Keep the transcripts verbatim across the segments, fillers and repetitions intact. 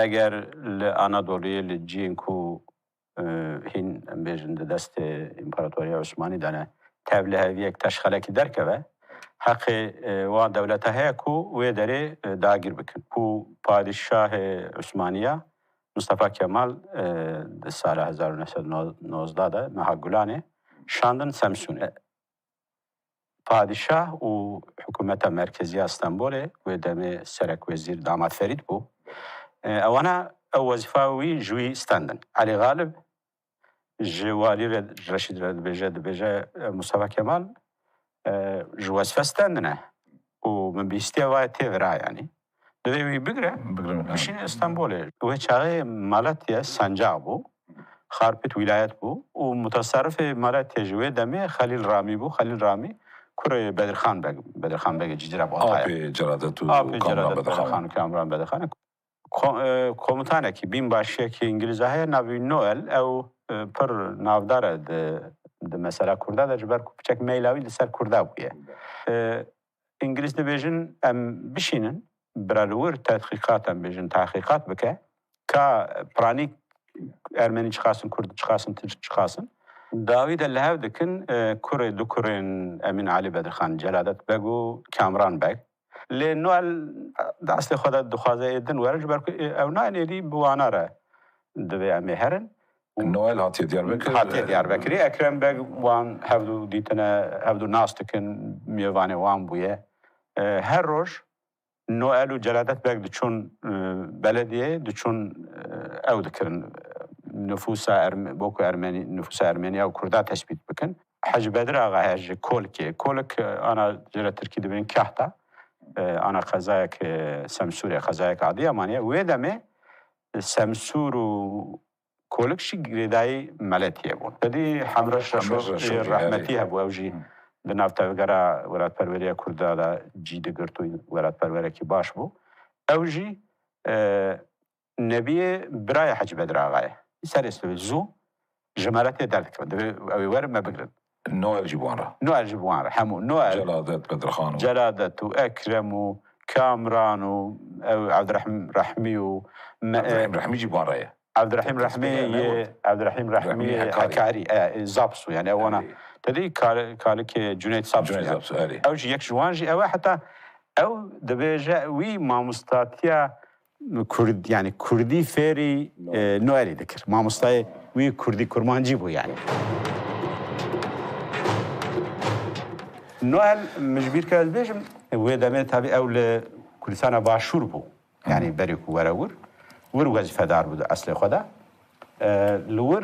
Eger li Anadoluyê, li cihên ku, e, hîn, em bêjin, di destê Împaratoriya Osmanî de ne, tevliheviyek, teşxelekî derkeve, heqê, e, wan dewleta heye ku wê derê, e, dagir bikin. Ku padîşahê Osmaniya Mustafa Kemal, e, di sala hezar û neh sed û nozdeh de, meha Gulanê, şandin Semsûn. E, padîşah û hikûmeta merkezî ya Stenbolê, wê demê serekwezîr Damat Ferîd bû. E, ewana ew wezîfa wî ji wî stendin. Elî Xalib ji walî re, Reşîd re dibêje, dibêje, e, Mustafa Kemal, e, ji wezîfe stendine û min bihîstiye, vaye tê vira, yanî. Divê wî bigire, Bigire, ha. bişîne Stenbolê. Wê çaxê Malatya sancax bû, Xarpêt wîlayet bû û mutasarrifê Malatya ji wê demê Xelîl Ramî bû. Xelîl Ramî kurê Bedirxan Beg, Bedirxan Begê Cîcira Baltaya. Apê Celadet û Apê Kamran Celadet Bedirxan. Bedirxan û Kamran Bedirxan. Ko-, e, komutanekî, bînbaşiyekî îngilîza heye, navê wî Noel, ew, e, pir navdar e di, di mesela kurda de, ji ber ku piçek meyla wî li ser kurda bûye. E, Îngilîz dibêjin, em bişînin, bira li wir tedqîqat, em bêjin, tehqîqat bike, ka piranî ermenî çiqas in, kurd çiqas in, tirk çiqas in. Dawî de li hev dikin, e, kurê, du kurên Emîn Alî Bedirxan, Celadet Beg û Kamran Beg. Lê Noel di eslê xwe de dixwaze ê din were, ji ber ku, e, ew nayên êdî bi wana re divê em ê herin. Noel hatiye Diyarbekir. Hatiye Diyarbekirê. Ekrem Beg wan hevdu dîtine, hevdu nas dikin, mêvanê wan bûye. E, her roj Noel û Celadet Beg diçûn, e, belediyeyê, diçûn, e, ew dikirin, e, nifûsa Erme-, boku Ermenî, nifûsa Ermenî ew Kurda tespît bikin. Hecî Bedir Axa heye ji Kolikê. Kolik, e, ana jê re Tirkî dibêjin Kahta. E, ana qezayek, e, Semsûrê, qezayek Adiyamanê ye. Wê demê Semsûr û Kolik jî girêdayî Meletiyê bûn. Tedî Hemra Şaşo, Hemra Şaşo, e, rehmetî, erê, hebû. Ew jî Hı. di nav tevgera welatperweriya Kurda de cî digirt û welatperwerekî baş bû. Ew jî, e, nebiyê birayê Hecî Bedir Axayê. Serê sibê zû ji Meletiyê derdikevin. Divê ew ê werin me bigirin. Noel jî bi wan re. Noel jî bi wan re. Hemû Noel, Celadet, Bedirxan û Celadet û Ekrem û Kamran û ew Evdirehîm Rehmî û me-, Evdirehîm Rehmî jî bi wan re ye. Evdirehîm Rehmî Tespîtê me yê, got. Evdirehîm Rehmî Rehmî yê Hekarî. Hekarî, e, e, Zapsu, yani ew wana. Erê. Tedî kal-, kalikê Cüneyt Zapsu, Cüneyt yani. Zapsu, erê. Ew jî yek ji wan jî ew e, heta ew dibêje wî mamostatiya Kurd, yani Kurdî fêrî, e, Noelî dikir. Mamostayê wî Kurdî kurmancî bû yani. Noel, min ji bîr kir ez bêjim, wê demê tabî ew li Kurdistana Başûr bû. Yani berê ku were wir, wir wezîfedar bû di eslê xwe de. E, li wir,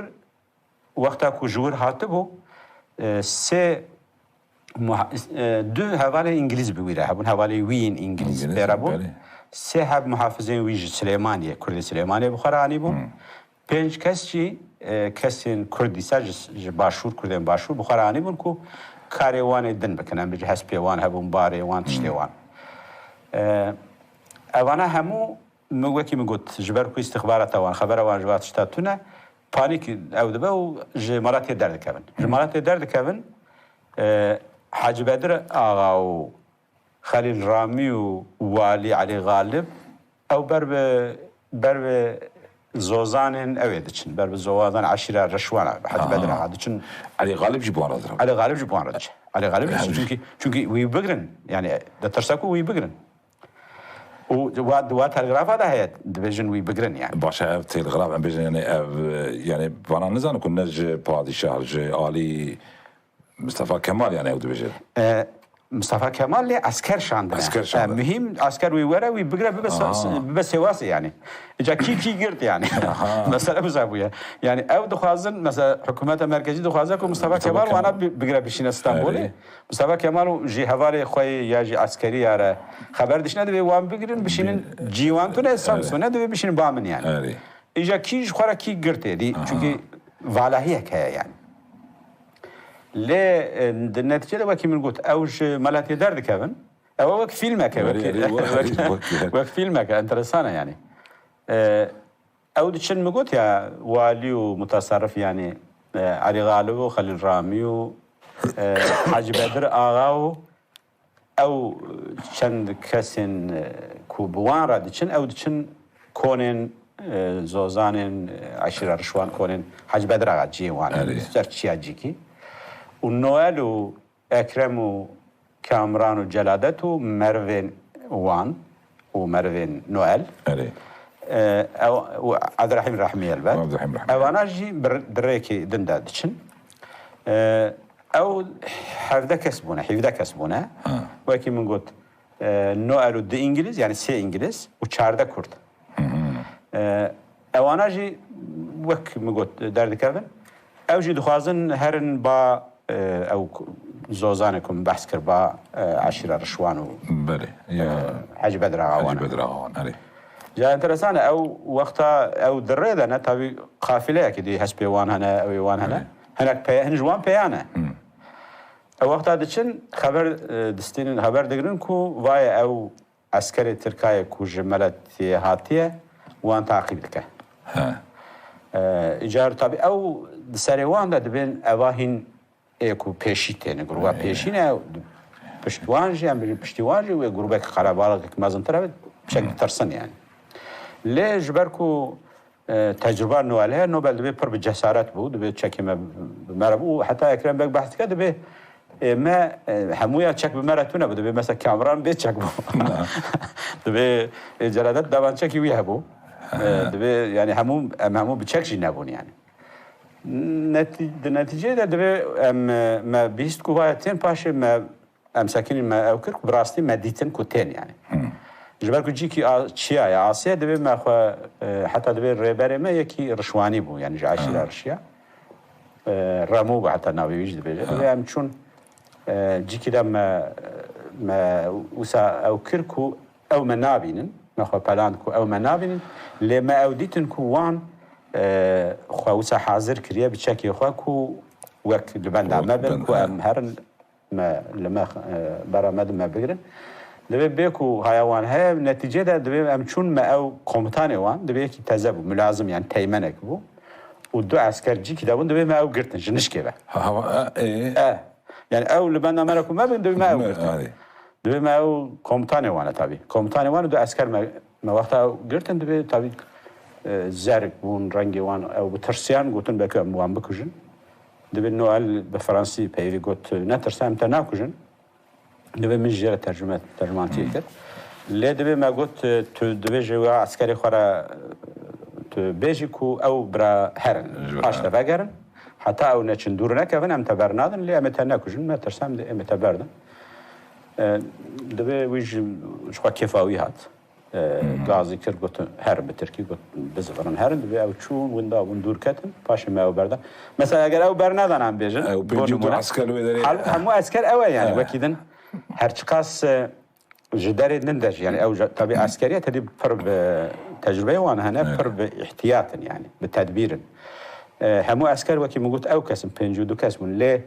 wexta ku ji wir hatibû, e, sê muha-, e, du hevalên îngilîz bi wî re hebûn, hevalê wî yên îngilîz, îngilîz, pê re bûn. Belê. Sê heb muhafizên wî ji Silêmaniyê, Kurdê Silêmaniyê bi xwe re anîbûn. Hmm. Pênc kes jî, e, kesên Kurd dîsa ji, ji Başûr, Kurdên Başûr bi xwe re anîbûn ku karê wan ê din bikin. Em bêjin hespê wan hebûn, barê wan, tiştê wan. E, evana hemû, min, wekî min got, ji ber ku îstixbarata wan, xebera wan ji van tişta tune, panîk ew dibe û ji Malatiyê derdikevin. Ji Malatiyê derdikevin, e, Hacî Bedir Axa û Xelîl Ramî û Walî Elî Xalib, ew ber bi, ber bi zozanên ew ê diçin. Ber bi zozan eşîra Reşwana, Hacî Aha. Bedir Axa diçin. Elî Xalib jî bi wan re diçin. Elî Xalib jî bi wan re diçin. Elî Xalib jî, Hem jî. Çünkü, çünkü wî bigirin. Yani, ditirse ku wî bigirin. Û wa, wa telgrafa de heye, dibêjin wî bigirin yani. Baş e, ev telgraf, em bêjin yani ev, yani vana nizane ku ne ji padîşah, ji alî Mustafa Kemal yani ew dibêje. E, Mustafa Kemal lê esker şandine. Esker şandine. E, muhîm esker wî were, wî bigire, bibe se-, Aha. bibe sêwasê yani. Îca kî kî girt yani. Aha. Mesele biza bûye. Yani ew dixwazin, mesela hikûmeta merkezî dixwaze ku Mustafa Mustafa Kemal Kemal. wana bi-, bigire bişîne Stenbolê. Erê. Mustafa Kemal û jî hevalê xwe ya jî eskerî ya re xeber dişine, divê wan bigirin, bişînin Bi-, cî wan tune, Samsunê, divê bişînin ba min yani. Erê. Îca kî ji xwe re kî girtê dî, Aha. çünkü valahiyek heye yani. Lê, e, di netîcede wekî min got, ew ji Meletiyê derdikevin. Ew wek fîlmek e, Erê, wek, erê, wek, wek, wek, wek fîlmek e, enteresan e yani. E, Ew diçin, min got ya, walî û mutasarrif, yanî, e, Elî Xalib û Xelîl Ramî û, e, Hacî Bedir Axa û ew çend kesên, e, ku bi wan re diçin, ew diçin konên e, Zozanên, e, eşîra Rişwan Konên Hecî Bedraxa ciyê wan e. Erê. Ser çiya cîkî. Û Noel û Ekrem û Kamran û Celadet û merivên wan û merivên Noel. Erê. E, ew, û Abdurrahîm Rehmî elbet. Abdurrahîm Rehmî. Ewana jî bir, di rêkê din de diçin. E, ew hevdeh kes bûne, hevdeh kes bûne. Ha. Wekî min got, e, Noel û du îngiliz, yani sê îngiliz û çardeh kurd. E, ewana jî wek min got derdikevin. Ew jî dixwazin herin ba, e, ew ku-, Zozanê ku min behs kir ba, e, eşîra Rişwan û, Belê. Ya, e, Hecî Bedraxa wan. Hecî Bedraxa wan, erê. Ya enteresan e, ew wexta ew di rê de ne, tabî qafileyekî dî hespê wan hene, ew ê wan hene. Erê. Hinek peye, hin ji wan peya ne. Hmm. Ew wexta diçin, xeber, e, distînin, xeber digirin ku vaye ew eskerê Tirkayê ku ji Meletiyê hatiye, wan taqîb dike. He. E, îcar tabî ew di serê wan de dibên eva hîn ê ku pêşî têne, gruba He. pêşî ne, pişt wan jî, em bêjin piştî wan jî wê grubek qerebalixek mezintir hebe, çek ditirsin yani. Lê ji ber ku e, tecrûba Noelê heye, Nobel dibê pir bi cesaret bû, dibê çekê me bi me re bû. Heta Ekrem Beg behs dike, dibê, e, me, e, hemûya çek bi me re tune bû, dibê mesela Kamran bê çek bû. Dibê, e, Celadet davan çekî wî hebû. E, dibê, yani hemû, em hemû bi çek jî nebûn yani. Netî-, di netîceyê de dibê em, e, me bihîst ku vaya tên paşê me Em sekinîn me ew kir ku bi rastî me dîtin ku tên yani. Ji ber ku cîkî a-, çiya ye, asê ye, divê me xwe, e, heta divê rêberê me yekî rişwanî bû, yani ji eşîra rişiya. E, Remû bû heta navê wî jî dibêje. Divê em çûn, e, cîkî de me, me wisa ew kir ku ew me nabînin, me xwe peland ku ew me nabînin, lê me ew dîtin ku wan, e, xwe wisa hazir kiriye bi çekê xwe ku wek li benda me bin, ku em herin me li me, e, bera me di me bigirin. Divê bê ku haya wan heye, netîcê de divê em çûn me ew komutanê wan, divê yekî teze bû, mulazim yani teymenek bû. Û du esker cîkî de bûn, divê me ew girtin ji nişkê ve. Ha, ha, e, e. E, yani ew li benda me re ku me bin, divê me ew girtin. Divê me ew komutanê wan e tabî. Komutanê wan û du esker me, me wexta ew girtin, divê tabî, e, zerk bûn, rengê wan ew bi tirsiyan, gotin belkî em wan bikujin. Divê Noel bi fransî peyvî got, "Netirse, em te nakujin." Divê min jê re tercüme, tercümantiyê kir. Lê divê me got, "Tu divê ji we eskerê xwe re, tu bêjî ku ew bira herin. Paş de vegerin. Heta ew neçin dûr nekevin, em te bernadin, lê em ê te nekujin, me tirse em dê, em ê te berdin." E, divê wî ji, ji xwe kêfa wî hat. E, gazî kir, got, "Herin," bi tirkî got, "Bizivirin herin." Divê ew çûn, winda bûn, dûr ketin, paşê me ew berda. Mesela eger ew bernedana em bêjin, Ew pêncî bo nimûne, esker wê derê. Halbûk hemû esker ew e yani, He. wekî din her çiqas, e, ji derê din de jî, yani ew ja-, tabî eskeriye tedî pir bi tecrübeyê wan hene, Evet. pir bi ihtiyat in yani, bi tedbîr in. E, hemû esker wekî min got ew kes in, pêncî û du kes bûn, lê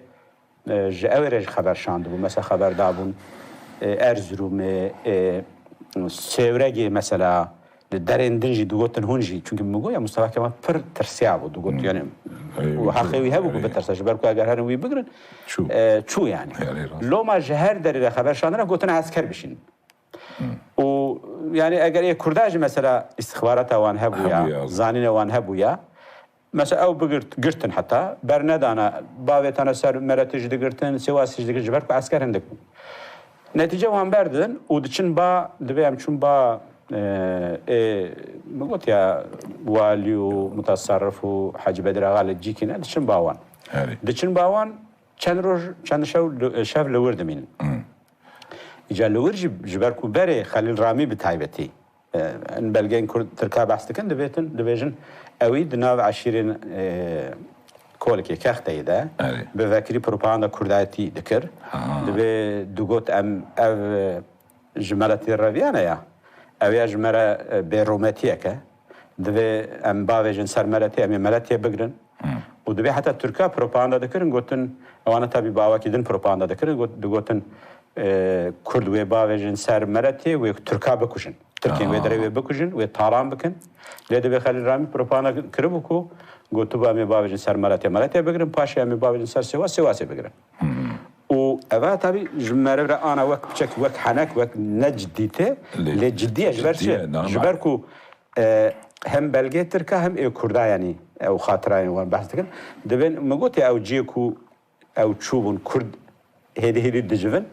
e, ji ew re jî xeber şandibû. Mesela xeber dabûn, e, Erzurumê, e, Sêwregê mesela, li derên din jî digotin hûn jî. Çunkî min got ya Mustafa Kemal pir tirsiya bû. Digot yani, Ey, û wî heqê çû, wî hebû ku erê. bitirse. Ji ber ku eger herin wî bigirin, Çû. e, çû yani. Erê, rast. Loma ji her derê re xeber şandine gotin esker bişînin. Û yani eger ê Kurda jî mesela istixbarata wan hebûya, Hebûya. zanîne wan hebûya, mesela ew bigirt, girtin heta, bernedana, bavêtana ser Meretê jî digirtin, Sêwasê jî digirtin, ji ber ku esker hindik bûn. Netîce wan berdidin û diçin ba, divê em çûn ba, e, ê, min got ya, walî û mutasarrif û Hecî Bedir Axa li cîkî ne, diçin ba wan. Erê. Diçin ba wan, çend roj, çend şev, şev li wir dimînin. Îca li wir jî ji ber ku berê Xelîl Ramî bi taybetî, e, em belgeyên Kurd Tirka behs dikin, dibêtin, dibêjin, ewî di nav eşîrên, e, Kolikê Kexteyê de Erê. bi vekirî propaganda Kurdayetî dikir. Ha. Dibê digot em ev, e, ji me re tê reviyane ya. Ew ya ji me re, e, bêrûmetiyek e. Divê em bavêjin ser Meretê, em ê Meretê bigirin. Û divê heta Tirka propaganda dikirin, gotin, ewana tabî bi awakî din propaganda dikirin, got, digotin, e, Kurd wê bavêjin ser Meretê, wê Tirka bikujin. Tirkên wê Aa. derê wê bikujin, wê talan bikin. Lê divê Xelîl Ramî propaganda kiribû ku gotibû em ê bavêjin ser Meretê, Meretê bigirin, paşê em ê bavêjin ser Sêwas, Sêwasê bigirin. Û eva tabî ji meriv re ana wek piçek, wek henek, wek ne cidî tê, Lê lê cidî ye, ji ber cidî çi? ye, normal. Ji ber ku, e, hem belgê tirka hem ê kurda, yanî ew xatirayên wan behs dikin. Dibên, min gotiye ew cihê ku ew çûbûn kurd hêdî hêdî dicivin,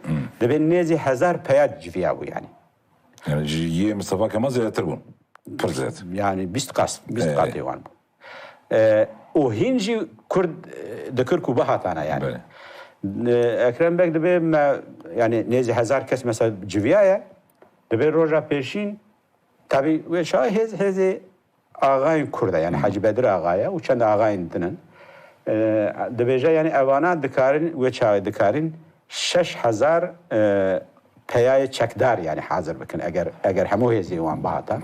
dibên nêzî hezar peya civiyabû yanî. Yani ji yê Mustafa Kemal zêdetir bûn. Pir zêdetir. Yani bîst qas, bîst qatê wan bû. E, û hîn jî kurd, e, dikir ku bihatana yani. Belê. E, Ekrem Beg dibê me, yani nêzî hezar kes mesela civiyaye, dibê roja pêşîn, tabî wê çaxê hêz, hêzê axayên kurd e, yani Hacî Bedir Axa ye û çend axayên din in. E, dibêje yani evana dikarin, wê çaxê dikarin şeş hezar, e, peyayê çekdar yani hazir bikin eger, eger hemû hêzê wan bihata.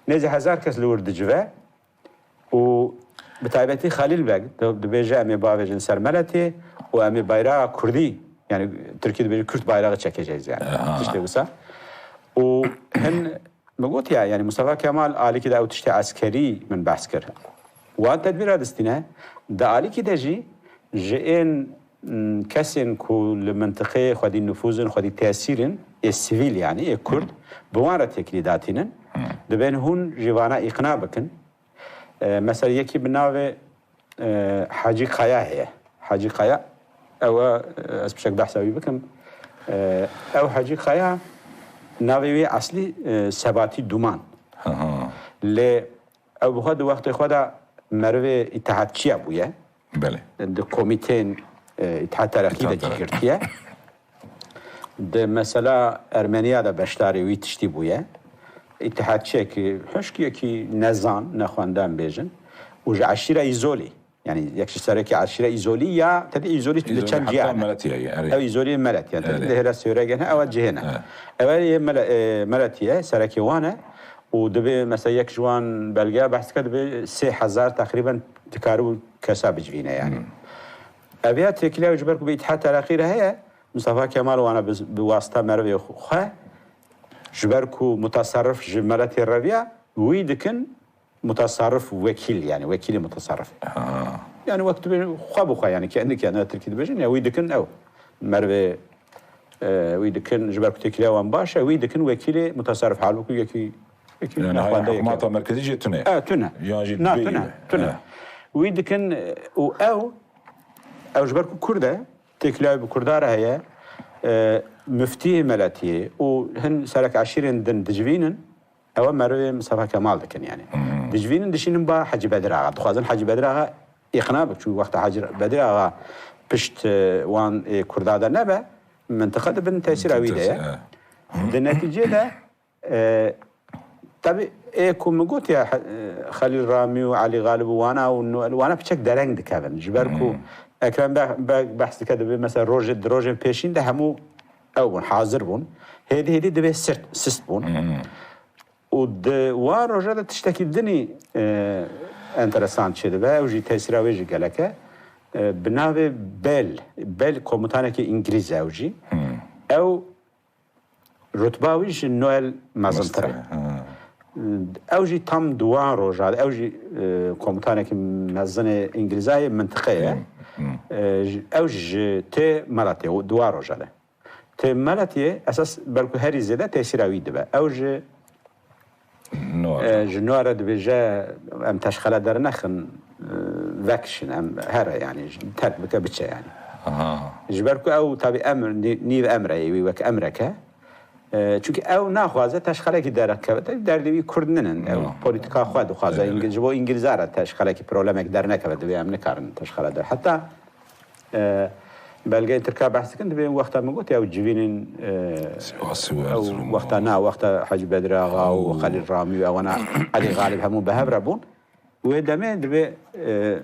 Nêzî hezar kes li wir dicive û bi taybetî Xelîl Beg di-, dibêje em ê bavêjin ser Meletê û em ê bayraxa kurdî, yani Tirkî dibêje Kürt bayrağı çekeceğiz yani. Tiştê wisa. Û hin min gotiye, yani Mustafa Kemal alîkî de ew tiştê eskerî min behs kir. Wan tedbîra distîne, di alîkî de jî ji ên, m, kesên ku li mintiqeyê xwedî nifûz in, xwedî tesîr in, ê sivîl yani, ê kurd, bi wan re têkilî datînin. Dibên hûn jî vana îqna bikin. E, mesela yekî bi navê, e, Hacî Kaya heye. Hacî Kaya, ew e, ez pişek behsa wî bikim. E, ew Hacî Kaya navê wê eslî, e, Sebatî Duman. Lê ew bi xwe di wextê xwe de merivê îtihatçiya bûye. Belê. Di komîteyên, e, Îtihat Tereqî de Îtihat Tereqî. Cî girtiye. Di mesela Ermeniya de beşdarê wî tiştî bûye. Îtihatçiyekî, hişkiyekî nezan, nexwendan bêjin. Û ji eşîra Îzolî. Yani yek ji serekê eşîra Îzolî ya, tedî Îzolî li Îzolî çend heta ciya hene. Meletî ye, erê. Ew Îzolî Meletî ye. Tedî Erê. Li hêra Sêwreg hene, ew cihê ne. Evet. Ew ê Mele-, e, Meletî ye, serekê wan e. Û dibê mesela yek ji wan belgeya behs dike, dibê sê hezar teqrîben dikaribû kesa bicivîne yani. Ev ya têkiliya ji ber ku bi Îtihat Tereqî re heye, Mustafa Kemal wana bi, bi wasita merivê xwe, ji ber ku mutasarrif ji Meletê reviya, wî dikin mutasarrif wekîl, yani wekîlê mutasarrif. Yani wek tu bê xwe bi xwe, yani kendi kendine Tirkî dibêjin, ya wî dikin ew. Merivê, e, wî dikin, ji ber ku têkiliya wan baş e, wî dikin wekîlê mutasarrif, halbûkî yekî, yekî Yani nexwendeyekî. Hikûmeta merkezî jê tune. E, tune. Yan jî Na, dibê tune, yî. tune. E. Wî dikin, e, û ew, ew ji ber ku Kurd e, têkiliyayê bi Kurda re heye, e, miftiyê Meletiyê û hin serek eşîrên din dicivînin, ew merivê Mustafa Kemal dikin yani. Dicivînin dişînin ba Hacî Bedir Axa. Dixwazin Hacî Bedir Axa îqna bik. Çünkü wexta Hacî Bedir Axa pişt, e, wan, e, Kurda de nebe, mintiqa di bin tesîra wî de ye. Tesîr, e. Di netîcê de, e, tabi ê ku min got ya, e, Xelîl Ramî û Elî Galib û wana û Noel wana piçek dereng dikevin. Ji ber ku Ekrem Be-, Be-, behs dike dibe mesela rojê, di rojên pêşîn de hemû ew bûn, hazir bûn. Hêdî hêdî dibe sirt, sist bûn. Û di wan roja de tiştekî dinî, e, enteresan çêdibe, ew jî tesîra wê jî gelek e. E, bi navê Bel, Bel komutanekî îngilîz e ew jî. Ew rutba wî ji Noel mezintir e. Ew jî tam di wan roja de, ew jî, e, komutanekî mezinê îngilîza yê mintiqe ye. E, ji, ew jî ji tê Meletê, di wan roja de. Tê Meletiyê, esas belku herî zêde tesîra wî dibe. Ew ji, No. e, ji nû re dibêje, em teşxele dernexin, e, vekişin, em here, yani, terk bike, biçe, yani. Aha. Ji ber ku ew, tabî, emr, nî-, nîv emre ye, wî wek emreke. E, çünkü ew naxwaze teşxelekî derkeve, te derdê wî Kurd ninin. Ew No. polîtika xwe dixwaze. Evet. Îngil-, ji bo Îngilîza re teşxelekî problemek dernekeve, dibê em nikarin teşxele der. Heta, e, belgeyên Tirka behs dikin, dibê wexta min got, ew civînên, e, Sivasî û ew Erzurum. wexta na, wexta Hacî Bedir Axa û Xelîl Ramî û ewana Elî Galib hemû bi hev re bûn. Wê demê dibê, e,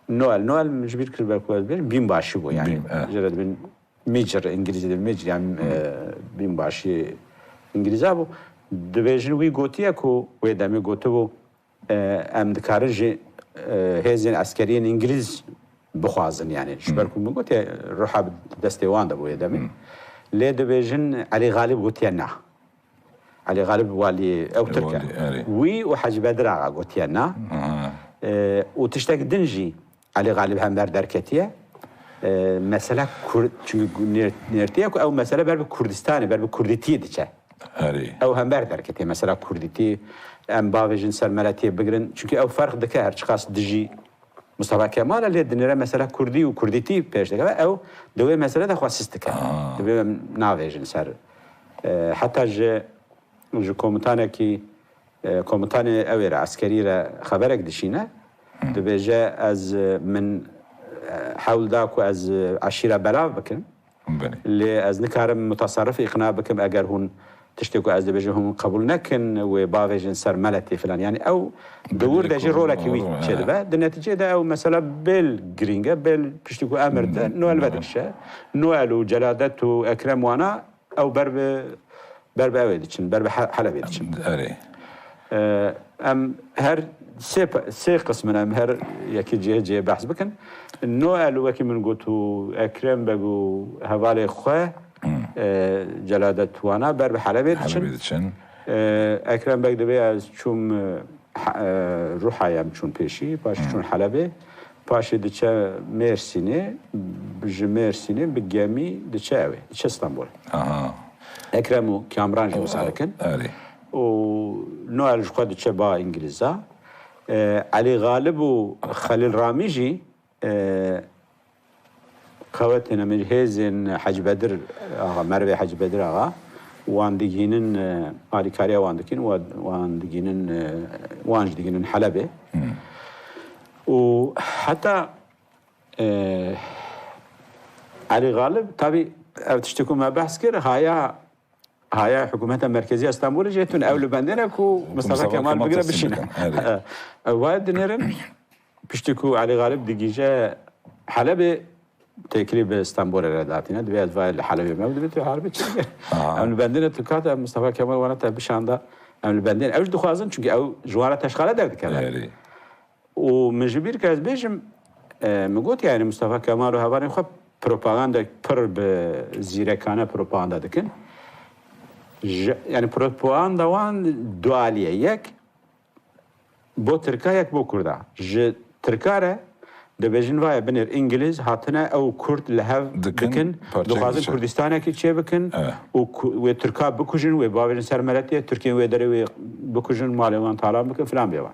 Noel, Noel min ji bîr kir, belku ez bêjim, bînbaşî bû, yani. Bîn, e. Jê re dibin Major, Îngilîzî de Major, yani, e, bînbaşî Îngilîza bû. Dibêjin wî gotiye ku wê demê gotibû, e, em dikarin ji, e, hêzên eskeriyên Îngilîz bixwazin, yani. Ji ber ku min gotiye, ruha bi destê wan de bû wê demê. Lê dibêjin Elî Galib gotiye na. Elî Galib walî ew Tirk e. Walî, erê. Wî û Hecî Bedir Axa gotiye na. Aha. E, û tiştek din jî Elî Galib hember derketiye. E, mesela Kurd, çünkü nêr-, nêrtiye ku ew mesele ber bi Kurdistanê, ber bi Kurdîtiyê diçe. Erê. Ew hember derketiye. Mesela Kurdîtî, em bavêjin ser meletiyê bigirin. Çunkî ew ferq dike her çiqas dijî Mustafa Kemal e, lê dinêre mesela kurdî û kurdîtî pêş dikeve, ew di wê mesele de xwe sist dike. Dibê em navêjin ser. E, heta ji, ji komutanekî, e, komutanê ew ê re, eskerî re xeberek dişîne. Dibêje ez, e, min, e, hewl da ku ez, e, eşîra belav bikim. Belê. Lê ez nikarim mutasarrif îqna bikim eger hûn tiştê ku ez dibêjim hûn qebûl nekin, wê bavêjin ser meletê filan. Yani ew di wir de jî rolekî wî çêdibe. Di neticeyê de ew mesela bêl girîng e, bêl piştî ku emir de Noel vedikişe. Noel û Celadet û Ekrem wana ew ber bi, ber bi ew ê diçin, ber bi He-, Helebê diçin. Erê. Ee, em her sê pe-, sê qism in, em her yekî cihê cihê behs bikin. Noel, wekî min got, û Ekrem Beg û hevalê xwe, e, Celadet wana ber bi Helebê diçin. Helebê diçin. E, Ekrem Beg dibê ez çûm, e, He-, e, Ruhayê em çûn pêşî, paşî çûn Helebê. Paşê diçe Mêrsînê, ji Mêrsînê bi gemî diçe ew ê, diçe Stenbolê. Aha. Ekrem û Kamran jî wisa dikin. Erê. Û Noel ji xwe diçe ba Îngilîza. E, Elî Xalib û Xelîl Ramî jî, e, qewetên em ê hêzên Hecî Bedir Axa, merivê Hecî Bedir Axa, wan digihînin, e, alîkariya wan dikin, wa-, wan digihînin, e, wan jî digihînin Helebê. Û heta, e, Elî Xalib, tabî ev tiştê ku me behs kir, haya haya hikûmeta merkezî ya Stenbolê jê tune. Ew li bendê ne ku Mustafa Kemal bigire bişîne. Erê. Ew wayê dinêrin, piştî ku Elî Xalib digihîje Helebê, têkilî bi Stenbolê re datîne. Divê ez vayê li Helebê me, divê tu harbi çi? Aha. Em li bendê ne tu kate Mustafa Kemal wana te bişanda. Em li bendê ne. Ew jî dixwazin, çunkî ew ji wan re teşxale derdikeve. Erê. Û min ji bîr kir ez bêjim, e, min got, yani Mustafa Kemal û hevalên xwe propagandek pir bi zîrekane propaganda dikin. Ji, yani propaganda wan dualî ye. Yek bo Tirka, yek bo Kurda. Ji Tirka re dibêjin vaye binêr Îngiliz hatine ew Kurd li hev dikin, dixwazin Kurdistanekî çê bikin û ku-, wê Tirka bikujin, wê bavêjin ser meletiyê, Tirkiyên wê derê wê bikujin, malê wan talan bikin, filan bêvan.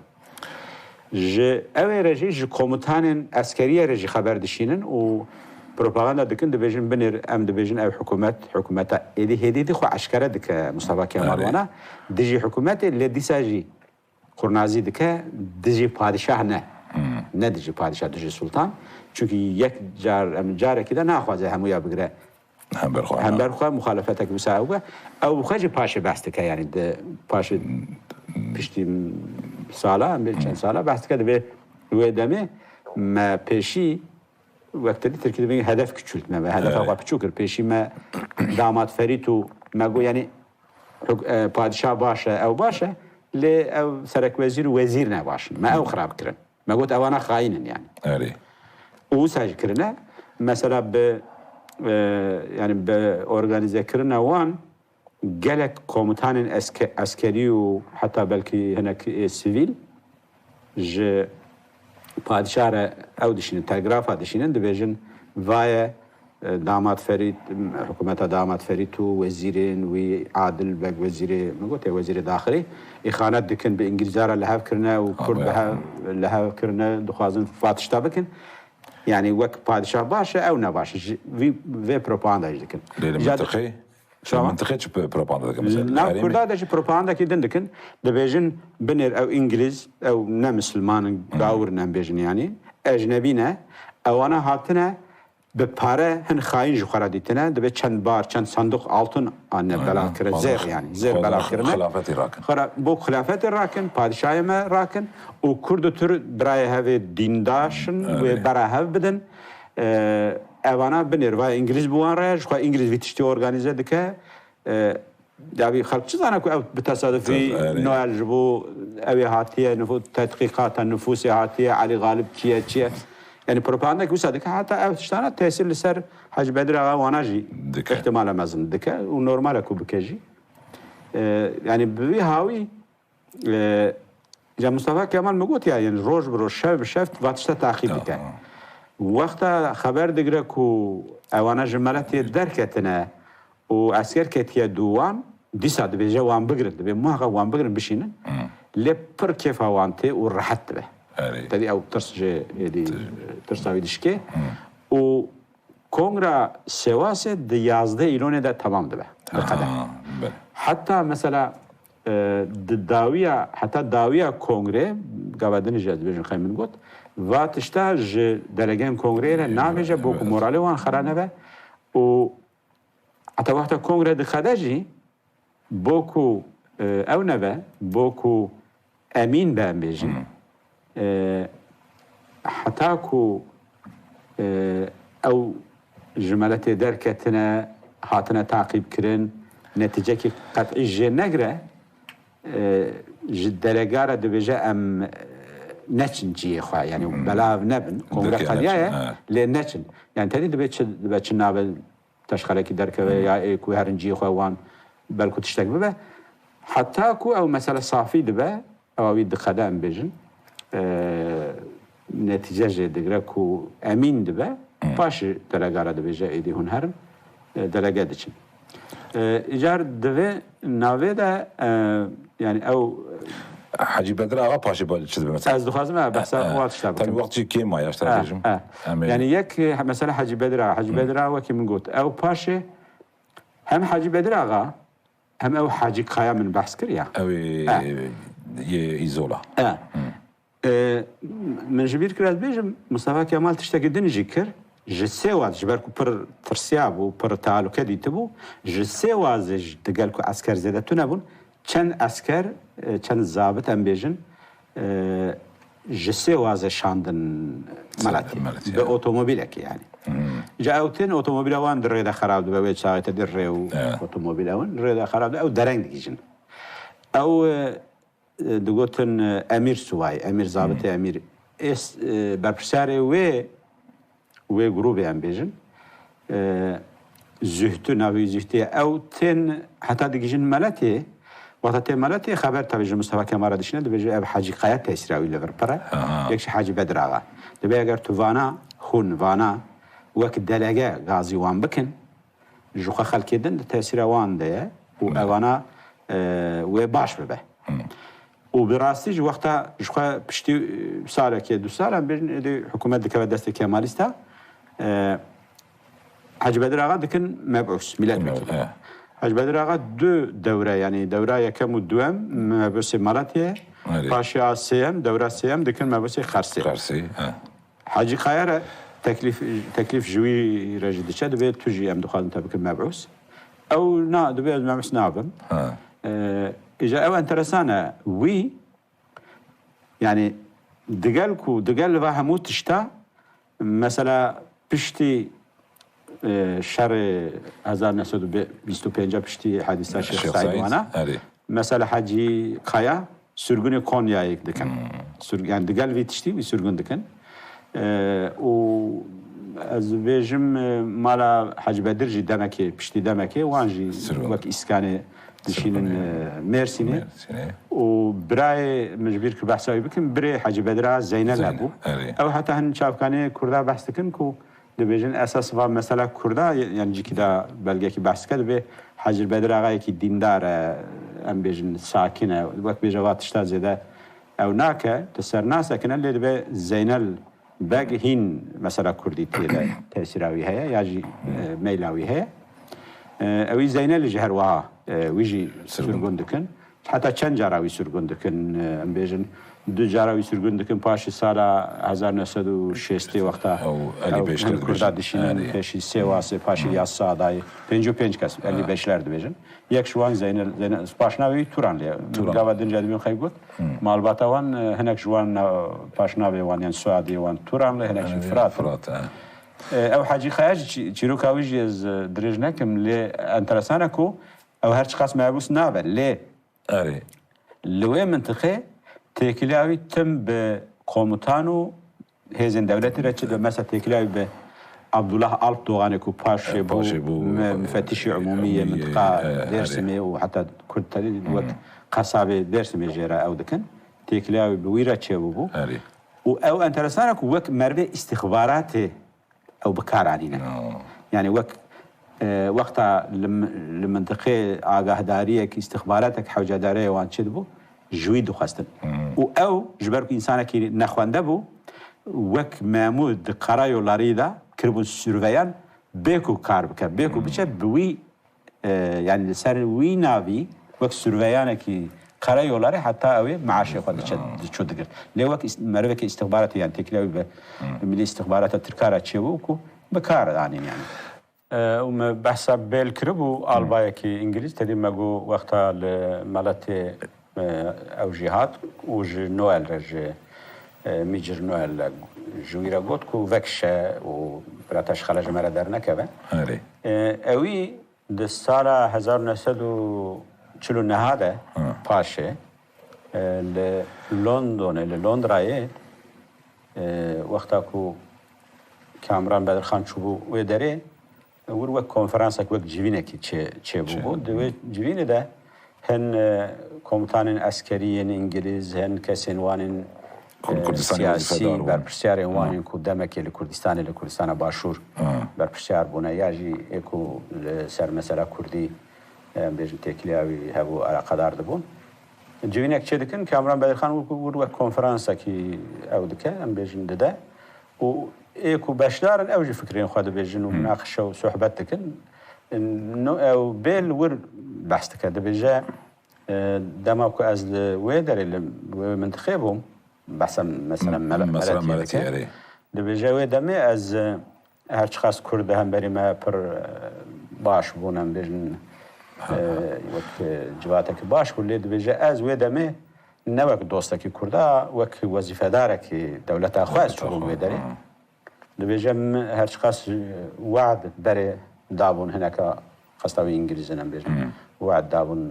Ji ew ê re jî, ji komutanên eskeriyê re jî xeber dişînin û propaganda dikin, dibêjin, binêr, em dibêjin ev hikûmet, hikûmeta êdî hêdî dî xwe eşkere dike Mustafa Kemal wana. Dijî hikûmetê, lê dîsa jî qurnazî dike, dijî padişah ne. Ne dijî padişah, dijî sultan. Çunkî yek car, em carekî de naxwaze hemûya bigire. Hember xwe, hember xwe, muxalefetek wisa ew be. Ew bi xwe jî paşê behs dike, yani di paşê piştî sala, em bê çend sala behs dike, divê wê demê me pêşî, wek te dî tirkî dibê hedef küçültme, me hedefa xwe piçûk kir. Pêşî me damat Ferît û me got, yani huk-, e, padişah baş e, ew baş e, lê ew serekwezîr û wezîr ne baş in. Me ew xirab kirin. Me got, ewana xayîn in yani. Erê. Û wisa jî kirine. Mesela bi, e, yani bi organîzekirina wan gelek komutanên eske-, eskerî û heta belkî hinek ê sivîl ji padişah re ew dişînin, telgrafa dişînin, dibêjin, vaye, e, damat Ferît, hikûmeta damat Ferît û wezîrên wî, Adil Beg wezîrê, min gotê wezîrê daxilî, îxanet dikin, bi Îngilîza re li hev kirine û Kurd bi hev, li hev kirine, dixwazin vatişta bikin. Yani wek padişah baş e, ew ne baş e. Ji vî, vê propaganda jî dikin. Lê li mintiqê, li mintiqê çi propaganda dikin mesela? Nav Kurda de jî propagandakî din dikin. Dibêjin, binêr ew Îngilîz, ew ne misilman in, gawir ne, em bêjin yani. Ecnebî ne. Ewana hatine bi pare hin xayîn ji xwe re dîtine. Dibê çend bar, çend sanduq altun anine belav kirin. Zêr yani. Zêr belav kirine. Xilafetê rakin. Xwe re bo xilafetê rakin, padişahê me rakin. Û Kurd û Tir birayê hevê dîndaş in, wê bera hev bidin. E, evana binêr, vay Îngilîz bi wan re, ji xwe Îngilîz vî tiştî organîze dike. E, ya vî xelk çi zane ku ew bi tesadufî Noel ji bo ew ê hatiye, nifû-, tedqîqata nifûsê hatiye, Elî Xalib kî ye, çi ye? Yani propagandek wisa dike, heta ew tiştana tesîr li ser Hecî Bedir Axa wana jî ihtimale mezin dike û normal e ku bike jî. E, yani bi vî hawî, e, ya Mustafa Kemal min got ya, yani roj bi roj, şev bi şev va tişta taqîb dike. Wexta xeber digire ku ewana ji meletê derketine û esker ketiye dû wan, dîsa dibêje wan bigirin, dibê muheqeq wan bigirin bişînin. lê pir kêfa wan tê û rehet dibe. Erê. Tedî ew tirs jê êdî, tirsa wî dişkê. Û kongra Sêwasê di yazdeh îlonê de temam dibe. Diqede. Ha, belê. Heta mesela, e, di dawiya, heta dawiya kongrê, gava din jî ez dibêjim, qey min got, va tişta ji delegên kongreyê re nabêje, bo ku moralê wan xera nebe û heta wexta kongre diqede jî, bo ku, e, ew nebe, bo ku emîn be, em bêjin. E, heta ku, e, ew ji meletê derketine, hatine taqîb kirin, netîcekî qet'î jê negire, e, ji delega re dibêje em, e, neçin cihê xwe, yanî belav nebin, kongre qediyaye, lê neçin. Yanî tedî dibe çi, dibe çi nabe teşxerekî derkeve ya ê ku herin cihê xwe wan belku tiştek bibe. Heta ku ew mesele safî dibe, ewa wî diqede em bêjin, e, netîce jê digire ku emîn dibe, paşê delega re dibêje êdî hûn herin, e, delege diçin. E, îcar divê navê de, e, yanî ew Hecî Bedir Axa paşê ba-, çi dibe mesela? Ez dixwazim, e, behsa E, e. wa tişta Tabii bikim. Wextî kêm maye, ji te re E, bêjim. e. Em ê Yani yek, e, mesela Hecî Bedir Axa. Hecî Bedir Axa wekî min got. Ew paşê hem Hecî Bedir Axa, hem ew Hecî Kaya min behs kir ya. Ew ê E. yê Îzola. E. E, min ji bîr kir ez bêjim, Mustafa Kemal tiştekî din jî kir. Ji Sêwaz, ji ber ku pir tirsiyabû, pir tealuke dîtibû, ji Sêwazê ji, digel ku esker zêde tune bûn, çend esker, e, çend zabit em bêjin, e, ji Sêwazê şandin Meletê. Meletê, Bi ya. otomobîlekê yani. Hmm. Ca ew tên otomobîla wan di rê de xerab dibe, wê çaxê te di rê û Evet. otomobîla wan rê de xerab dibe, ew dereng digihîjin. Ew, e, e, digotin, e, Emîr Suway, Emîr Zabitê Hmm. Emîr. Ês, e, berpirsarê wê, wê grûbê em bêjin. E, Zühtü, navê Zühtüye. Ew tên heta digihîjin Meletê. Wexta tê Meletê xeber tabi ji Mustafa Kemal re dişine, dibêje ev Hecî Kaya tesîra wî li vir pir e. Aha. Yek ji Hecî Bedir Axa. Dibê eger tu vana hûn, vana wek delege gazî wan bikin, ji xwe xelkê din di tesîra wan de ye û Hmm. evana, e, wê baş bibe. Hmm. Û bi rastî ji wexta ji xwe piştî, e, salekê, du sal em bêjin, êdî hikûmet dikeve destê Kemalîsta, e, Hecî Bedir Axa dikin mebûs, milletvekili. Mebûs, he. Hecî Bedir Axa du dewre, yani dewra yekem û duem mebûsê Malatya, Erê. paşê a sêyem, dewra sêyem dikin mebûsê Xersê. Xersê, he. Hacî Kaya re teklîf, teklîf ji wî re jî diçe, dibê tu jî em dixwazin te bikin mebûs. Ew na, dibê ez mebûs nabim. Ha. Ee, îja ew enteresan e. Wî, yani digel ku, digel va hemû tişta, mesela piştî, e, şerê hezar neh sed û bîst û pênc piştî hadîsa Şêx Şêx Saîd Saîd, wana, erê. Mesela Hacî Kaya, sürgünê Konyayê dikin. Hmm. Sür-, yani digel vî tiştî wî sürgün dikin. Ee, û ez bêjim, e, mala Hacî Bedir jî demekê, piştî demekê, wan jî Sürgün. wek îskanê dişînin, Sürgünê. e, Mêrsînê. Mêrsînê. Û birayê min ji bîr kir behsa wî bikim, birê Hacî Bedir a Zeynel Zeynel, hebû. erê. Ew heta hin çavkanê Kurda behs dikin ku Dibêjin esas va mesela Kurda, yani cîkî de belgekî behs dike, dibê Hecî Bedir Axayekî dîndar e, em bêjin sakin e, wek bêje va tişta zêde ew nake, di ser nasekine, lê dibe Zeynel Beg hîn mesela Kurdî tê de tesîra wî heye, ya jî, e, meyla wî heye. E, ewî Zeynelî jî her wiha, e, wî jî Sirgûn. sirgûn dikin. Heta çend cara wî sirgûn dikin, e, em bêjin, du cara wî sirgûn dikin, paşê sala hezar neh sed û şêstê wexta Ew Elî ew Beşler hin Kurda dibêjin. dişînin, Erê. pêşî Sêwasê, paşê Hmm. yasa dayê, pêncî û pênc kes, Elî Ha. Beşler dibêjin. Yek ji wan Zeynel, Zeynel, paşnavê wî Turan lê. Turan. Gava din jî dibîn xey got, Hmm. malbata wan, e, hinek ji wan na-, paşnavê wan, yani soyadê wan Turan lê, hinek jî Erê, Firat. Firat, ha. E, ew Hacî Kaya jî çî-, çîroka wî jî ez, e, dirêj nekim, lê enteresan e ku ew her çiqas mebûs nabe, lê Erê. Li wê mintiqê têkiliya wî tim bi komutan û hêzên dewletî re çi dibe? Mesela têkiliya wî bi Abdullah Alpdoğanê ku paşê bû Paşê bû, me-, e, mufettîşê umûmî yê umûmî yê, mintiqa e, erê. Dêrsimê û heta Kurd tenê Hmm. wek qesabê Dêrsimê jê re ew dikin. Têkiliya wî bi wî re çêbûbû. Erê. Û ew enteresan e ku wek merivê îstixbaratê ew bi kar anîne. No. Yani wek, e, wexta li, li mintiqê agahdariyek, îstixbaratek hewcedariyê wan çêdibû, ji wî dixwestin. Û ew ji ber ku însanekî nexwende bû, wek memûr di Karayollarî de kiribûn surveyan, bê ku kar bike, bê ku biçe bi wî, e, yanî li ser wî navî wek surveyanekî Karayollarî heta ew ê meaşê xwe diçe, diçû digirt. Lê wek îst-, merivekî îstixbaratê, yanî têkiliya wî bi milî îstixbarata Tirka re çêbû ku bi kar anîn yanî. E, û me behsa Bêl kiribû, albayekî îngilîz, tedî me got wexta li meletê, e, ew jî hat û ji Noel re, ji, e, Mîcir Noel re ji wî re got ku vekişe û birata ji xela ji me re dernekeve. Erê. E, ewî di sala hezar û neh sed û çil û neh de paşê, e, li Londonê, li Londrayê, e, wexta ku Kamran Bedirxan çûbû wê derê, wir wek konferansek, wek civînekî çê-, çêbûbû. Çê. Di wê civînê de hin, e, komutanên eskerî yên îngilîz, hin kesên wan ên, Kur-, e, Kurdistanê siyasî, wezîfedar bûn. Berpirsiyarên wan ên ku demekê li Kurdistanê, li Kurdistana Başûr berpirsiyar bûne, ya jî ê ku li ser mesela Kurdî, e, em bêjin têkiliya wî hebû, eleqedar dibûn. Civînek çêdikin, Kamran Bedirxan wir, wir wek konferansekî ew dike, em bêjin dide. Û ê ku beşdar in, ew jî fikrên xwe dibêjin û münaqeşe û sohbet dikin. No, ew bê li wir behs dike, dibêje, e, dema ku ez li wê derê, li wê mintiqê bûm, behsa mesela Mel-, Mesela Meletiyê Meletiyê, dike. Erê. Dibêje wê demê ez, e, her çiqas Kurd di hemberî me pir, e, baş bûn, em bêjin, e, wek, e, civatekî baş bû, lê dibêje ez wê demê ne wek dostekî Kurda, wek wezîfedarekî dewleta xwe ez çûbûm wê derê. Dibêje min her çiqas, e, we'd berê dabûn hineka, qesta wî îngilîzin em bêjin. We'd dabûn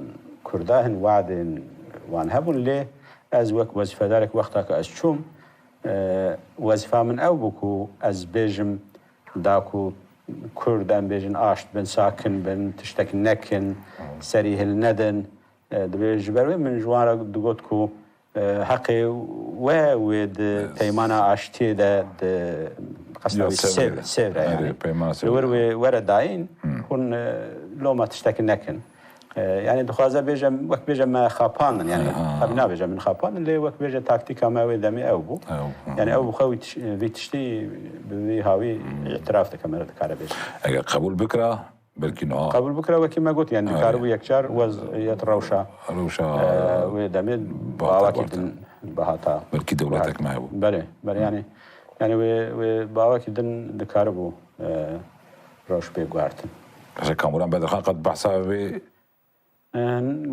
Kurda, hin we'dên wan hebûn, lê ez wek wezîfedarek wexta ku ez çûm, e, wezîfa min ew bû ku ez bêjim, da ku Kurd, em bêjin, aşt bin, sakin bin, tiştek nekin, serî hilnedin. E, dibê ji ber wê min ji wan re digot ku, e, heqê we wê di peymana aştiyê de, di qesta wî Sêv-, Sêvre, yanî. Li wir wê were dayîn, hûn, e, loma tiştek nekin. E, yanî dixwaze bêje, wek bêje me xapandin, yanî tabii nabêje min xapandin, lê wek bêje taktîka me wê demê ew bû. Yanî ew bi xwe wî tiş-, vî tiştî bi vî hawî îtiraf dike, me re dikare bêje. Eger qebûl bikira, belkî niha. Qebûl bikira, wekî me got, yanî dikaribû yekcar weziyet rewşa, rewşa, e, wê demê bi awakî din bihata. Belkî dewletek me hebû. Belê, belê, yanî, yanî wê, wê bi awakî din dikaribû, e, rewş bê guhertin. Mesela Kamuran Bedirxan qet behsa wê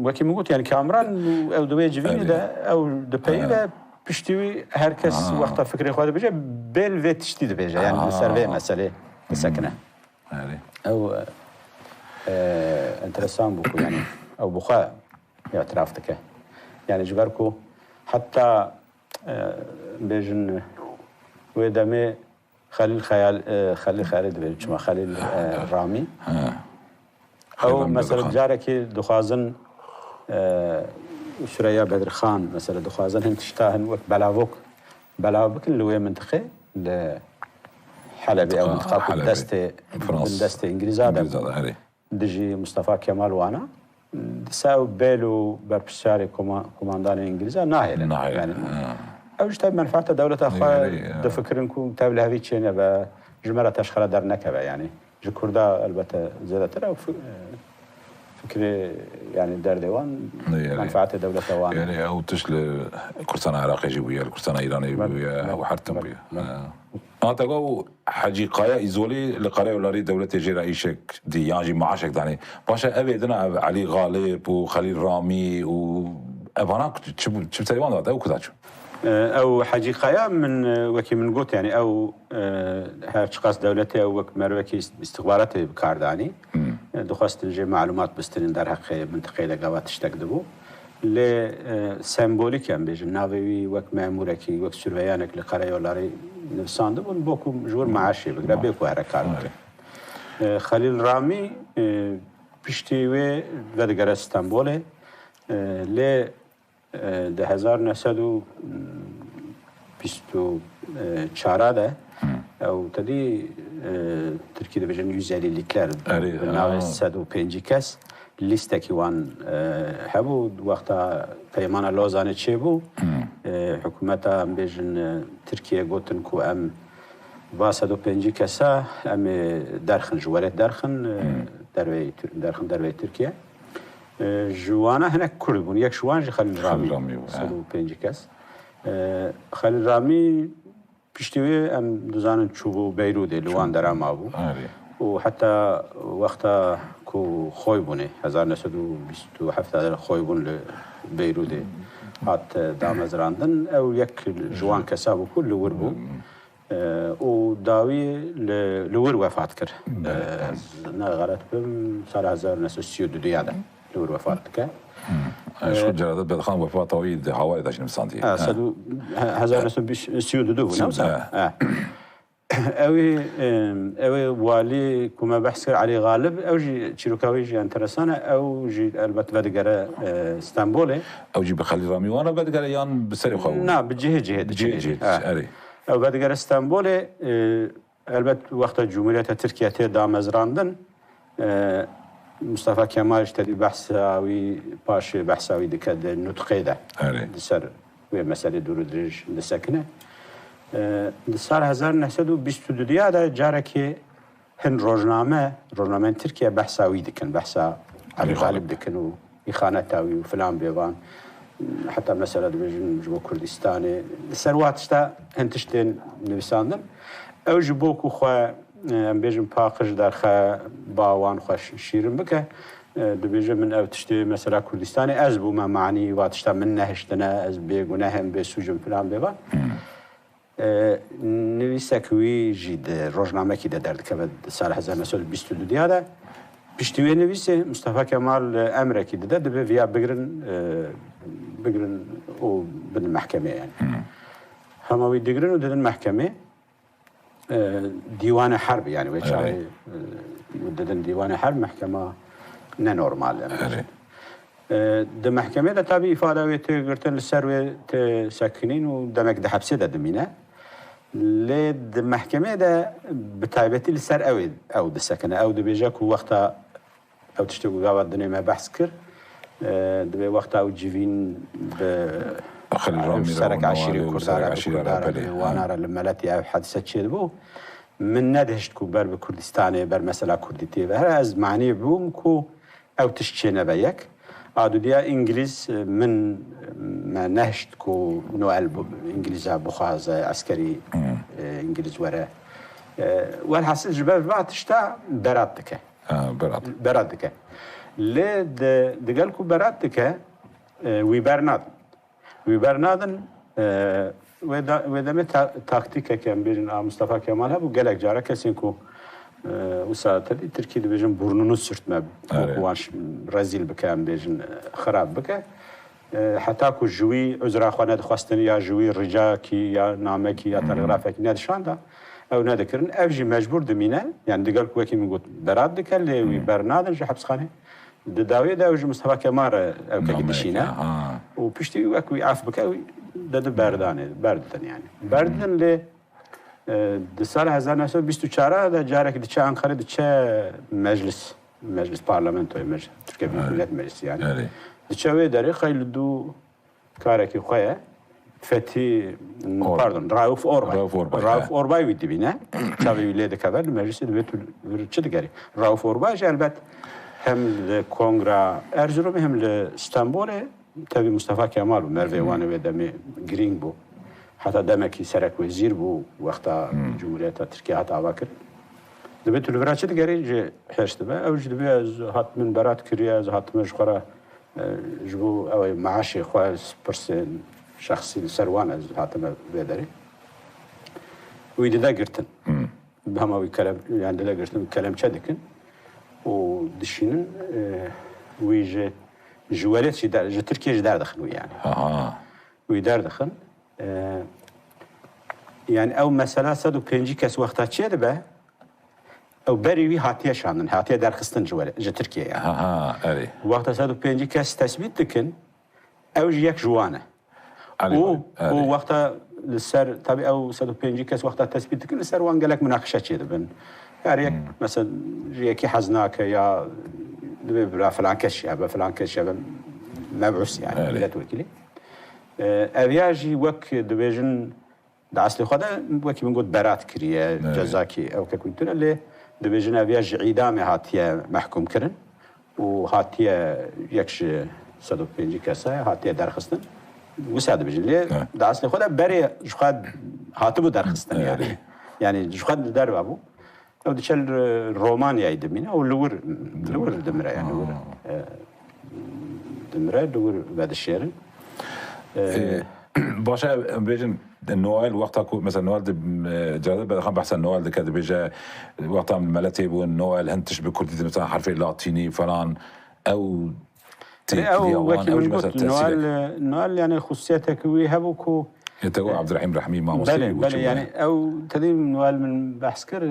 Wekî min got, yani Kamran ew di wê civînê de, ew dipeyive, piştî wî her kes wexta fikrê xwe dibêje, bêl vê tiştî dibêje. Yani li ser vê meselê disekine. Ew, e, enteresan bû ku yani ew bi xwe îtiraf dike. Yani ji ber ku heta, e, bêjin wê demê Xelîl Xeyal, e, Xelîl Xeyalî dibêjin, çima Xelîl, e, Ramî. Ew mesela carekî dixwazin, e, Süreyya Bedirxan, mesela dixwazin hin tişta hin wek belavok belav bikin li wê mintiqê, li Helebê, ew mintiqa ku destê, bin destê Îngilîza de bû. Dijî Mustafa Kemal wana, disa ew bêl û berpirsiyarê koma-, komandanê Îngilîza nahêlin. Nahêlin, yani, ha. Ew ji tev menfaata dewleta xwe difikirin ku tev li hevî çê nebe, ji me re teşxera dernekeve, yani. Ji Kurda elbette zêdetir ew fi-, fikrê, yani, derdê wan, menfaatê dewleta wan. Yani, ew tişt li Kurdistana Iraqê jî bûye, li Kurdistana Îranê bûye, ew her tim bûye. Ha. Hate ku Hecî Kaya Îzolî li Karayollarî dewletê jê re îşek dî yan jî maaşek danê. Paşa ev ê dina ev Elî Xalib û Xelîl Ramî û evana çi, çi bi ser wan date, ew kuda çûn? E, ew Hecî Kaya min, e, wekî min got, yani ew, e, her çiqas dewletê ew wek mervekî îst-, îstixbaratê bi kar danî. E, dixwestin jê malumat bistinin derheqê mintiqê de gava tiştek dibû. Lê, e, sembolîk em bêjin, navê wî wek memûrekî, wek surveyanek li Karayollarî nivisandibûn, bo ku ji wir maaşê bigire, bê ku here kar bike. E, Xelîl Ramî, e, piştî wê vedigere Stenbolê, e, lê, e, di hezar neh sed û bîst û çar de ew tedî, e, tirkî dibêjin yüz elli likler, bi navê sed û pêncî kes, lîstekî wan e, hebû. Wexta Peymana Lozanê çêbû, e, hikûmeta, em bêjin, e, Tirkiye gotin ku em va sed û pêncî kesa em ê derxin, ji werêt derxin, e, derveyî Tir-, derxin derveyî Tirkiye. E, ji wana hinek Kurd bûn. Yek ji wan jî Xelîl Ramî, Xelîl Ramî bû, he. Sed û pêncî kes. E, Xelîl Ramî piştî wê em dizanin çûbû Beyrûdê, li wan dera mabû. Erê. Û heta wexta ku xoy bûnê, hezar neh sed û bîst û heft de xoy bûn li Beyrûdê hat, e, damezrandin. Ew yek ji wan kesa bû ku li wir bû. E, û dawî li, li wir wefat kir. Belê. E, ez ne xelet bim, sala hezar neh sed û sî û du de li wir wefat dike. Hmm. E, ji xwe cerade Bedxan wefata wî di hawarê de jî nivîsandiye. Ha, sed û, he, hezar neh sed û sî û du bû, ne wisa? He. He. Ew ê, em, ew ê walî ku me behs kir, Elî Xalib, ew jî çîroka wî jî enteresan e. Ew jî elbet vedigere, e, Stenbolê. Ew jî bi Xelîl Ramî wana vedigere yan bi serê xwe bû? Na, bi cihê cihê diçe. Cihê cihê diçe, erê. Ew vedigere Stenbolê, e, Elbet wexta Cumhuriyeta Tirkiye tê damezrandin, e, Mustafa Kemal ji tevî behsa wî, paşê behsa wî dike di nutqê de. Erê. Di ser wê meselê dûr û dirêj disekine. E, di sal hezar neh sed û bîst û du de carekê hin rojname, rojnameyên Tirkiye behsa wî dikin, behsa Elî Elî Xalib. Xalib dikin û îxaneta wî û filan bêvan. Heta mesela dibêjin ji bo Kurdistanê. Li ser wa tişta hin tiştên nivîsandin. Ew ji bo ku xwe, e, em bêjin paqij derxe, ba wan xwe şi-, şîrin bike. E, dibêje min ew tiştê mesela Kurdistanê ez bûme manî wa tişta min nehiştine, ez bêguneh im, bêsûc im filan bêvan. E, nivîsek wî jî di rojnamekî de derdikeve di sala hezar neh sed û bîst û du de. Piştî wê nivîsê Mustafa Kemal, e, emrekî dide, dibe viya bigirin, e, bigirin û bidin mehkemê yani. Hema wî digirin û didin mehkemê. E, dîwanê herb yani wê çaxê, e, didin dîwanê herb, mehkema ne normal yani. E, di mehkemê de tabî îfada wê tê girtin, li ser wê tê sekinîn û demek di hepsê de dimîne. Lê di mehkemê de bi taybetî li ser ew ê, ew disekine. Ew dibêje ku wexta ew tiştê ku gava dinê me behs kir, e, dibê wexta ew civîn bi Xelîl Ramî re serek û eşîrê Newalê û Kurda serek re, bi eşîrê re, Kurda re, belê, bi wana re li meletî ev hedise çêdibû. Min nedihişt ku ber bi Kurdistanê, ber mesela Kurdîtiyê ve here ez manî bûm ku ew tişt çênebe yek. A dudiya Îngilîz, e, min, me nehişt ku Noel bu-, Îngilîza bixwaze, eskerî, e, Îngilîz were. E, welhasil ji ber va tişta berat dike. Ha, berat. Berat dike. Lê di, digel ku berat dike, e, wî bernadin. Wî bernadin, e, wê da-, wê demê ta-, taktîkeke em bêjin a Mustafa Kemal hebû, gelek cara kesên ku, e, wisa tevî Tirkî dibêjin burnunu sürtme, wekî wan ş-, rezîl bike, em bêjin, e, xirab bike. E, heta ku ji wî uzra xwe nedixwestin ya ji wî ricakî ya namekî ya telegrafekî nedişanda, ew nedikirin. Ev jî mecbûr dimîne, yani digel ku wekî min got berat dike, lê wî bernadin ji hepsxanê. Di dawiyê de ew ji Mustafa Kemal re ew kekî dişîne. Û piştî wî wek wî ef bike, wî didin berdanê, berdidin yani. Berdidin lê, e, di sala hezar neh sed û bîst û çar de carek diçe Ankarê, diçe meclis, meclis parlamentoyê, meclis, Türkiye Büyük Millet Meclisi yani. Diçe wê derê xeylî dû karekî xwe ye. Fethi, pardon, Rauf Orbay. Rauf Orbay, Rauf Orbay wî dibîne. Çavê wî lê dikeve, li meclisê dibê tu vir çi digerî. Rauf Orbay jî elbet hem li Kongra Erzurumê hem li Stenbolê tevî Mustafa Kemal bû. Mervê wan ê wê demê girîng bû. Heta demekî serek wezîr bû wexta Cumhuriyeta Tirkiye hat avakirin. Dibê tu li vira çi digerî ji hêrs dibe. Ew jî dibê ez hat min berat kiriye, ez hatime ji xwe re E, ji bo ew ê maaşê xwe, pirsên şexsî li ser wan ez hatime vê derê. Wî dide girtin. Bi hema wî kelem-, yani dide girtin, kelemçe dikin û dişînin, e, wî ji, ji welêt jî der, ji Tirkiye jî derdixin wî yani. Aha. Wî derdixin. E, yani ew mesela sed û pêncî kes wexta çêdibe, ew berî wî hatiye şandin, hatiye derxistin ji were, ji Tirkiye yani. Ha, ha, erê. Wexta sed û pêncî kes tesbît dikin, ew jî yek ji wan e. Erê, û, erê. Û wexta li ser, tabî ew sed û pêncî kes wexta tesbît dikin, li ser wan gelek munaqişe çêdibin. Her yek, mesela, ji yekî hez nake ya Divê bila filan kes jî hebe, filan kes jî hebe, mebûs yani, Erê. Milletvekili. E, ev ya jî wek dibêjin, di eslê xwe de wekî min got berat kiriye, Erê. Cezakî ew kek wî tune, lê dibêjin ev ya ji îdamê hatiye mehkûm kirin û hatiye yek ji sed û pêncî kesa hatiye derxistin. Wisa dibêjin. Lê Erê. Di eslê xwe de berê ji xwe hatibû derxistin Erê. Yani. Yani ji xwe li derve bû. Ew diçe li Romanyayê dimîne û li wir, li wir dimire yani, li wir, e, dimire, li wir vedişêrin. E, Ee, baş e, em bêjin, Noel, wexta ku, mesela Noel di, e, Celadet Bedirxan behsa Noel dike, dibêje, wexta em li mele tê bûn, Noel, hin tişt bi kurdî, mesela herfê latînî falan, ew Lê ew têkiliya wan, wekî ew min jî got, mesela tesîrek. Noel, Noel yani xusûsiyeteke wî hebû ku Yê te got Abdurrahîm Rehmî, mamosteyê Belê, got belê, çi yani bûye? Ew tedî Noel min behs kir,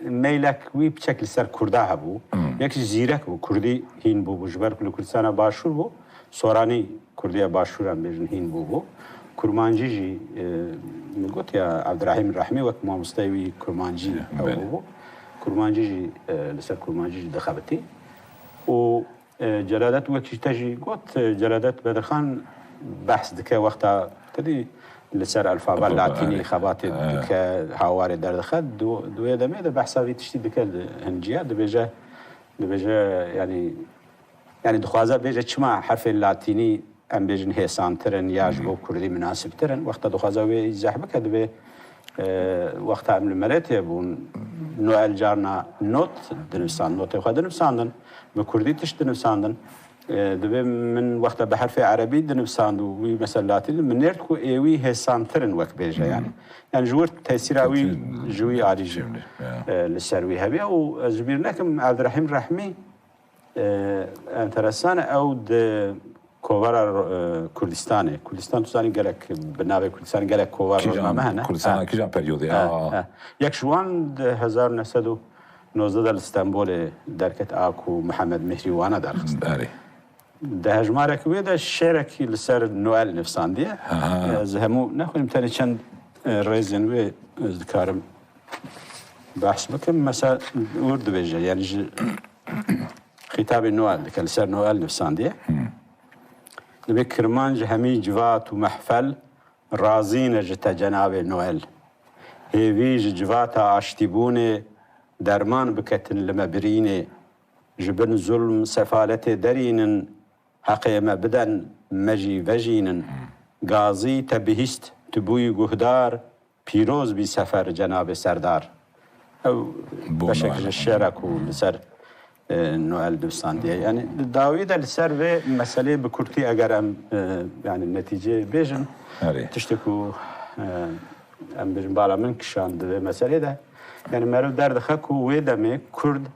meylek wî piçek li ser Kurda hebû. Hmm. Yek jî zîrek bû, Kurdî hîn bûbû, ji ber ku li Kurdistana Başûr bû, Soranî Kurdiya Başûr em bêjin hîn bûbû. Kurmancî jî, e, min got ya Abdurrahîm Rehmî wek mamosteyê wî Kurmancî Ya, ew belê. Bûbû. Kurmancî jî, e, li ser Kurmancî jî dixebitî. Û E, Celadet wekî te jî got, e, Celadet Bedirxan behs dike wexta tedî li ser alfabe Alfabe, latînî erê. Xebatê E. Dike, hawarê derdixe. Di, di wê demê de behsa vî tiştî dike di hinciya, dibêje, dibêje, yani, yani dixwaze bêje çima herfên latînî em bêjin hêsantir in ya ji bo kurdî minasibtir in. Wexta dixwaze wê îzah bike, dibê, e, wexta em li merê tê bûn, Noel carna not dinivîsand, notê xwe dinivîsandin, bi kurdî tişt dinivîsandin. E, dibê min wexta bi herfê erebî dinivîsand û wî mesela latîn, min nêrt ku ê wî hêsantir in wek bêje yani. Yani ji wir tesîra wî, Tesîr ji wî alî jî, Şimdi, ya. E, li ser wî hebiya û ez ji bîr nekim Evdirehîm Rehmî, E, enteresan e, ew di kovara, e, Kurdistanê. Kurdistan, tu zanî, gelek bi navê Kurdistanê gelek kovar, Kîjan, rojname hene. Kurdistana Ha. Kîjan periyodê? Ha, Aa. Ha. Yek ji wan di hezar neh sed û nozdeh de li Stenbolê derket, a ku Mihemed Mihrî wana derxist. Erê. Di hejmarek wê de şerekî li ser Noel nivîsandiye. Ha. Ez hemû nexwînim, tenê çend, e, rêzên wê ez dikarim behs bikim. Mesela, wir dibêje, yani ji Xîtabê Noel dike, li ser Noel nivîsandiye. Hmm. Dibê Kirmanc hemî civat û mehfel razî ne ji te cenabê Noel. Hêvî ji civata aştîbûnê derman biketin li me birînê. Ji bin zulm, sefaletê derînin, heqê me biden, me jî vejînin. Hmm. Gazî te bihîst, tu bûyî guhdar, Pîroz bî sefer cenabê serdar. Ew Bo beşek Noel. Ji şêra ku li ser, e, Noel nivîsandiye. Yani di dawî de li ser vê meseleyê bi kurtî eger em, e, yani netîceyê bêjin, Erê. Tiştê ku, e, em bêjin bala min kişand di vê meseleyê de. Yani meriv derdixe ku wê demê Kurd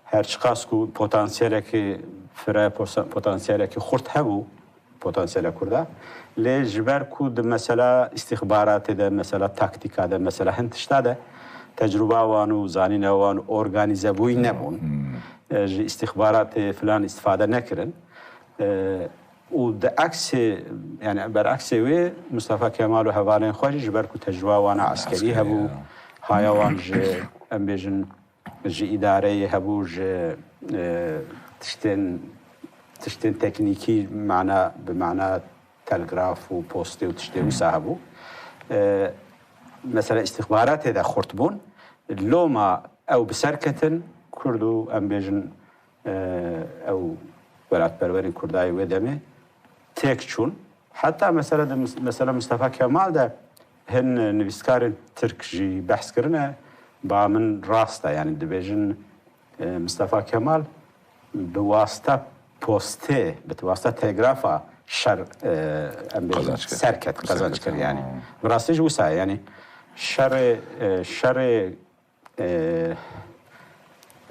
her çiqas ku potansiyelekî fire, posa-, potansiyelekî xurt hebû, potansiyela Kurda. Lê ji ber ku di mesela îstîxbaratê de, mesela taktîka de, mesela hin tişta de tecrûba wan û zanîna wan organîzebûyî nebûn. Hmm. E, ji îstîxbaratê filan îstifade nekirin. E, û di eksê, yani bereksê wê Mustafa Kemal û hevalên xwe jî ji ber ku tecrûba wana eskerî Eskerî, hebû, ya. Haya wan ji, em bêjin, ji îdareyê hebû, ji, e, tiştên, tiştên teknîkî, mana, bi mana telgraf û postê û tiştê wisa hebû. E, mesela îstîxbaratê de xurt bûn. Loma ew bi ser ketin, Kurd û em bêjin, e, ew welatperwerên Kurdayê wê demê têk çûn. Heta mesela de, mesela Mustafa Kemal de hin nivîskarên Tirk jî behs kirine, ba min rast e, yani dibêjin, e, Mustafa Kemal bi wasta postê, bi wasta telgrafa şer, e, em bêjin, Qazanç kir. Ser ket, Ser qazanç ket, kir yani. Ha. Bi rastî jî wisa ye, yani şerê, e, şerê e,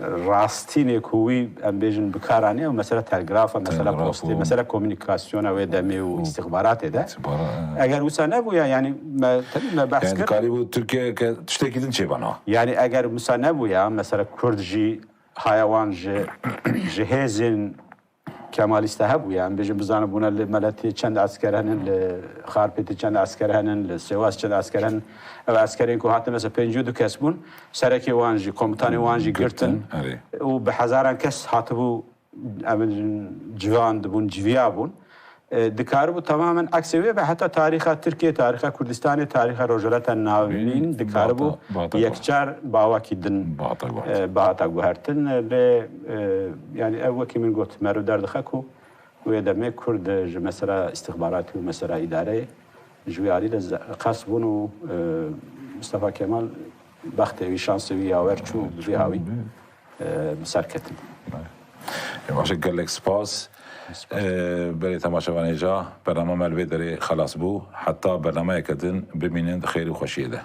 rastînê ku wî, em bêjin, bi kar aniye, mesela telgrafa, mesela Telgraf postê, û mesela komunîkasyona wê demê û û îstîxbaratê de. Îstîxbara-, e. Eger wisa nebûya, yani me, tevî me behs Yani kir. Dikarî bû Tirkiye ke tiştekî din çêbana. Yani eger wisa nebûya, mesela Kurd jî haya wan ji, ji hêzên Kemalîste hebûye, em bêjin, bizanin bûne li Meletiyê çend esker henin, li Xarpêtê çend esker henin, li Sêwas çend esker henin. Ev eskerên ku hatin mesela pêncî û du kes bûn, serekê wan jî, komutanê wan jî girtin. Girtin, erê. Û bi hezaran kes hatibû em civan dibûn, civiya bûn. E, dikaribû tamamen eksê wê be, heta tarîxa Tirkiye, tarîxa Kurdistanê, tarîxa Rojhilata Navîn dikaribû yekcar bi awakî din bihata guhertin. E, bihata guhertin. E, lê, e, yani ev wekî min got, meriv derdixwe ku wê demê Kurd ji mesela îstixbaratî û mesela îdareyê ji wî alî de qas bûn û, e, Mustafa Kemal bextê wî, şansê wî yawer çû, bi vî hawî, e, bi ser ketin. Ê, baş e, gelek spas. Spas. E, belê temaşevanê ca, bernama me li vê derê xelas bû. Heta bernameyeke din bimînin di xêr û xweşiyê de.